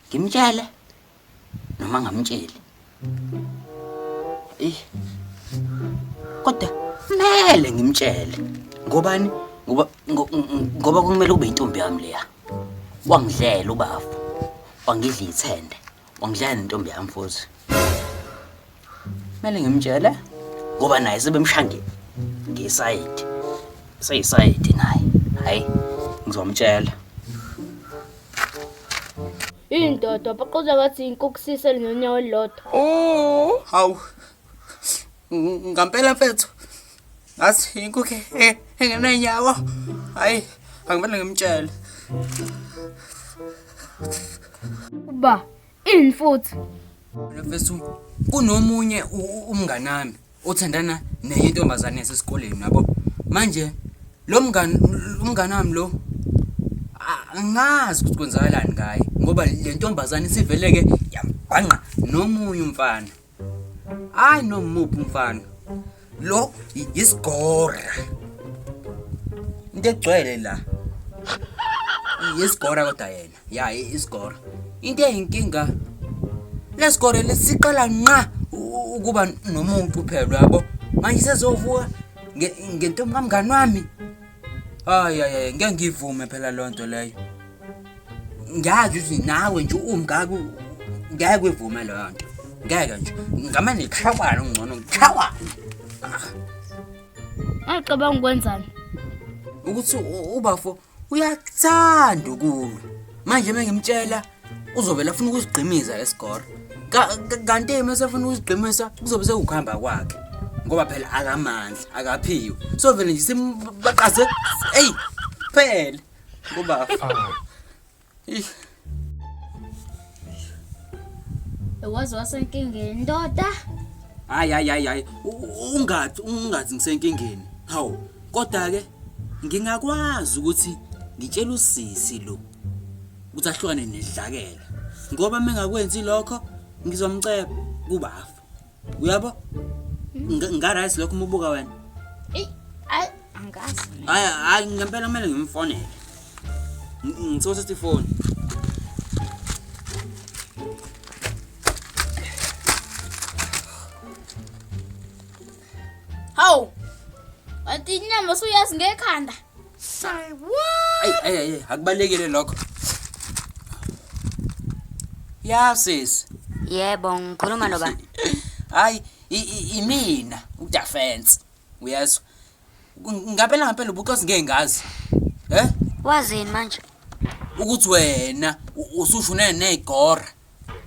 Ngimtshele noma ngamtsheli. Eh. Kodwa kumele ngimtshele. Ngobani? Ngoba ngoba kumele kube intombi yami leya. Wangidlela ubafo. Wangidla ithende. Wangidlela nentombi yami futhi. Kumele ngimtshele ngoba naye sebemshange ngesayidi. Seyisayidi naye. Hayi ngizomtshela. Indoda baqoza ngathi inkokusisa linonyawo olulodwa. Oh, hawu. Ngampela mfethu. Ngathi inkukhu engenanyawo. Hayi, angimele ngimtshele. Uba ini futhi? Mfethu kunomunye umnganami othandana nenye intombazane yasesikoleni yabo. Manje lo mngani umngani wami lo angazi ukuthi kwenzakalani ngaye ngoba le ntombazane isivele-ke yambhanqa nomunye umfana. Hayi nomuphi umfana. Lo yisigora. Into egcwele la. Yisigora kodwa yena. Ya isigora. Into eyinkinga lesigora lesiqala nqa ukuba nomuntu phela yabo. Manje sezovuka ngentombi kamngani wami. Hayi hayi ngeke ngivume phela lonto leyo. Ngiyazi ukuthi nawe nje umngaka ngeke uyivume leyo nto. Ngeke nje ngamane ngikhawane ngcono ngikhawane. Ngicabanga ukwenzani? Ukuthi ubafo uyakuthanda ukulwa. Manje mengimtshela uzovela afuna ukuzigqimiza lesigora. Kanti uma esefuna ukuzigqimisa kuzobe sekukuhamba kwakhe. Ngoba phela akamandla, akaphiwe. So vele nje simbaqaze eyi phela kuba. Ih. Waze wasenkingeni ndoda. Hayi hayi hayi hayi ungathi ungathi ngisenkingeni. Hawu kodwa ke ngingakwazi ukuthi ngitshele usisi lo ukuthi ahlukane nedlakela. Ngoba mengakwenzi lokho ngizomceba kubafa. Uyabo? Nga right lokho umubuka wena. Ey, ay angazi. Hayi hayi ngempela kumele ngimfonele. Ngithola ifoni. Hawu. Kanti inyama usuyazi ngekhanda. Say what? Ay ay ay akubalekile lokho. Ya sis. Yebo, ngikhuluma noba. Hayi imina udefense. Uyezwa? Ngempela ngempela ubuxosi ngeke ngazi. Eh? Wazini manje? Ukuthi wena usushune nezigora.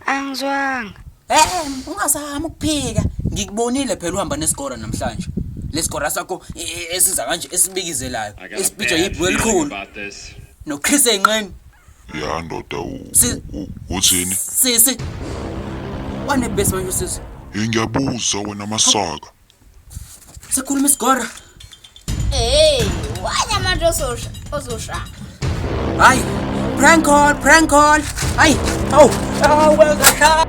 Angizwanga. Eh, ungazami ukuphika. Ngikubonile phela uhamba nesigora namhlanje. Lesigora sakho esiza kanje esibikizelayo. Esibijwa yibhu elikhulu. Nochris enqeni. Ya ndoda uthini? Sisi. Wanebhesi manje sisi. Ngiyabuza wena masaka. Sikhuluma isigora. Hey, wanya manje ozosha, ozosha. Hayi, prank call, prank call. Hayi, awu, awu, wezwa.